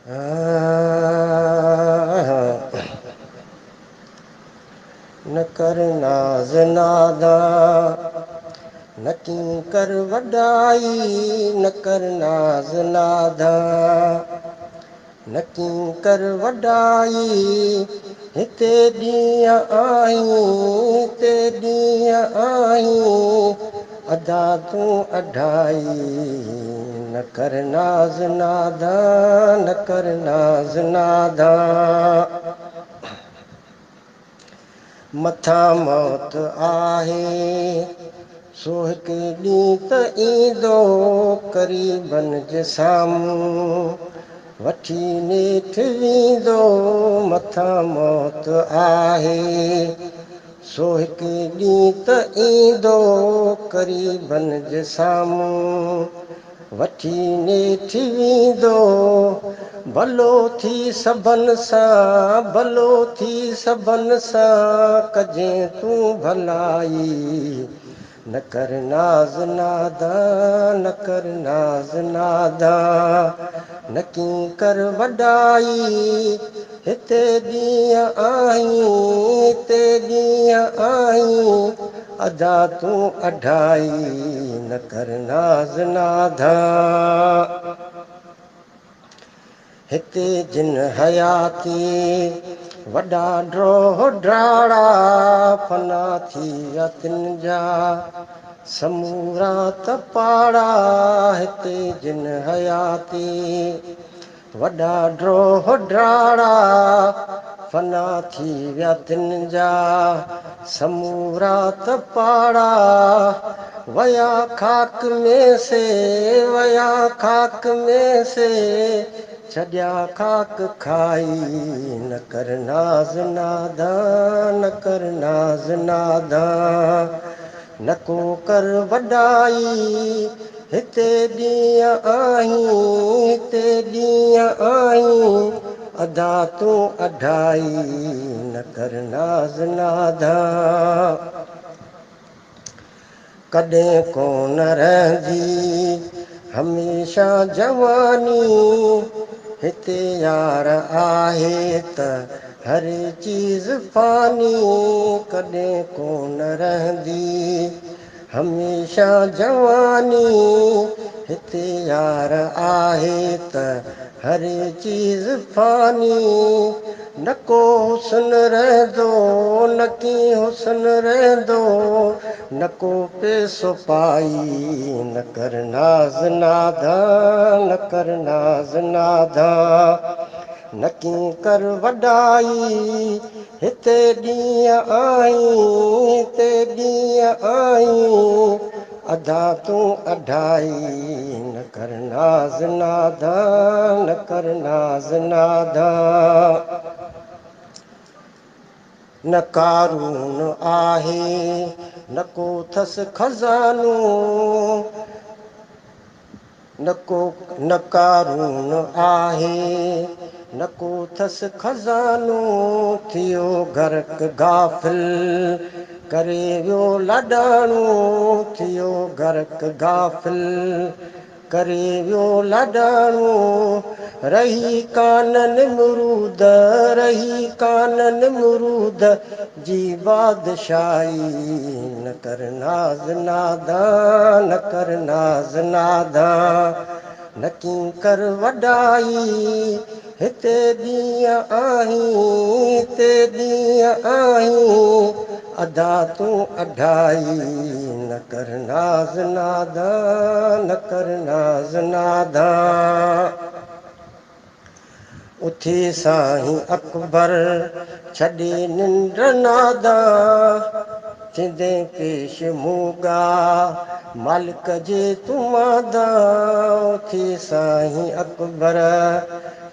نه ڪر ناز نادان، نه ڪي ڪر وڏائي، نه ڪر ناز نادان، نه ڪي ڪر وڏائي، هتي ڏينهن آهين، هتي ڏينهن آهين، ادا تون اڍائي. نه ڪر ناز نادان، نه ڪر ناز نادان. مٿان موت آهي، سو هڪ ڏينهن ته ايندو، قريبن جي سامهون وٺي نيٺ ويندو. مٿان موت آهي، سو هڪ ڏينهن ته ايندو، قريبن جي سامهون وٺي نيٺ ويندو. ڀلو ٿي سڀن سان، ڀلو ٿي سڀن سان، ڪجين تون ڀلائي. نه ڪر ناز نادان، نه ڪر ناز نادان، نه ڪي ڪر وڏائي، هتي ڏينهن آهين، هتي ڏينهن آهين، ادا تون اڍائي. نه ڪر ناز نادان. هتي جن حياتي وڏا ڊروهه ڊاڙا، فنا ٿي ويا تن جا سمورا ته پاڙا. هتي جن حياتي وڏا ڊروهه ڊاڙا، فنا ٿي ويا تن جا سمورا ته پاڙا. ويا خاڪ ۾ سي، ويا خاڪ ۾ سي، ڇڏيا خاڪ کائي. نه ڪر ناز نادان، نه ڪر ناز نادان، نه ڪو ڪر وڏائي، هتي ڏينهن آهين، هتي ڏينهن آهين، ادا تون اڍائي. نه ڪر ناز نادان. ڪڏهن ڪونه رهندي هميشه جواني، هتي يار آهي ته هر چيز فاني. ڪڏهن ڪونه رهندي هميشه جواني، هتي يار آهي ته هر چيز فاني. نه ڪو حسن رهندو، نه ڪي حسن رهندو، نه ڪو پئسو پائي. نه ڪر ناز نادان، نه ڪر ناز نادان، نه ڪي ڪر وڏائي، هتي ڏينهن آهين، هتي ڏينهن آهين، ادا تون اڍائي. نه ڪر ناز نادان، نه ڪر ناز نادان. نه قارون آهي، نه ڪو ٿس خزانو، نه ڪو نه قارون آهي، نه ڪو ٿس خزانو، ٿيو غرق غافل ڪري ويو لاڏاڻو. ٿيو غرق غافل ڪري ويو لاڏاڻو. رهي ڪانه نمرود، رهي ڪانه نمرود جي بادشاهي. نه ڪر ناز نادان، نه ڪر ناز نادان، نه ڪي ڪر وڏائي، هتي ڏينهن آهين، هتي ڏينهن آهين، ادا تون اڍائي. نه ڪر ناز نادان، نه ڪر ناز نادان. اٿي سائين اڪبر ڇڏي ننڊ نادان، ٿيندي پيش موڳا مالڪ جي تون مادان. اٿي سائين اڪبر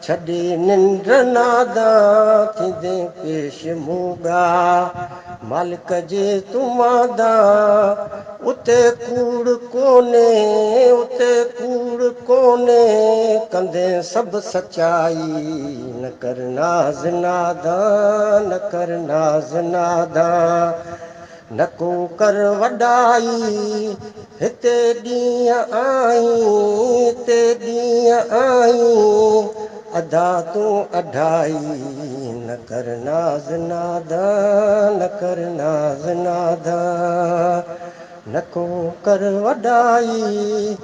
ڇڏي ننڊ نادان، ٿيندي پيش موڳا مالڪ جي تون مادان. اتي ڪوڙ ڪونهي، اتي ڪوڙ ڪونهي، ڪندي سڀ سچائي. نه ڪر ناز نادان، نه ڪر ناز نادان، نه ڪو ڪر وڏائي، هتي ڏينهن آهين، هتي ڏينهن آهين، ادا تون اڍائي، نه ڪر ناز نادان، نه ڪر ناز نادان، نه ڪو ڪر وڏائي،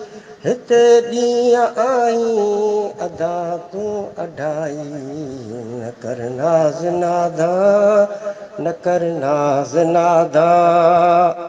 هتي ڏينهن آهين، ادا تون اڍائي، نه ڪر ناز نادان، نه ڪر ناز نادان.